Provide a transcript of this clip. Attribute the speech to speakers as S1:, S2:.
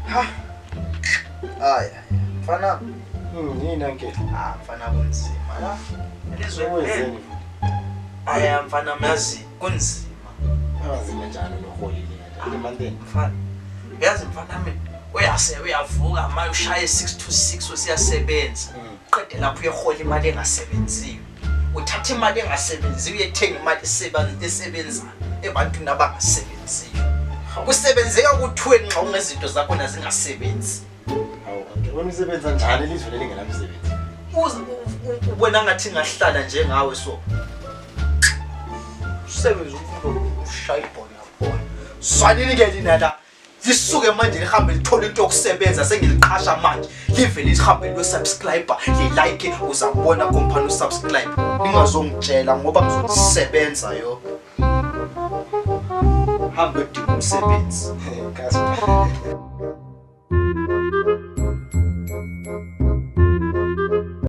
S1: Ha. Hayi, mfana.
S2: Yini uncle?
S1: Ah, mfana kunzima la. Elizweni
S2: Wenzeni
S1: leli.
S2: futhi?
S1: Aya mfana yazi kunzima.
S2: Awazima njalo noholile kanti. Manteni.
S1: Mfana. Yazi mfana mina uyase uyavuka manje ushaye 6 to 6 usiyasebenza. Qede lapho uyehola imali engasebenziyo. Uthatha imali engasebenziyo uyethenga imali esebenzayo ebantwini abangasebenziyo. Kusebenzeka kuthiwe nxa ungezinto zakho nazingasebenzi.
S2: Hawu uncle, wena usebenza njani elizweni elingenamsebenzi?
S1: Ubona ngathi ngahlala njengawe so. Usebenza umuntu ushaya ibhola bhola. Zwanini ke lina la. Lisuke manje lihambe lithole into yokusebenza sengiliqhasha manje. Livele lihambe liyo subscribe, li like uzabona company usubscribe. Ningazongitshela ngoba ngizosebenza yo. Hambe udinga umsebenzi.
S2: Kasper.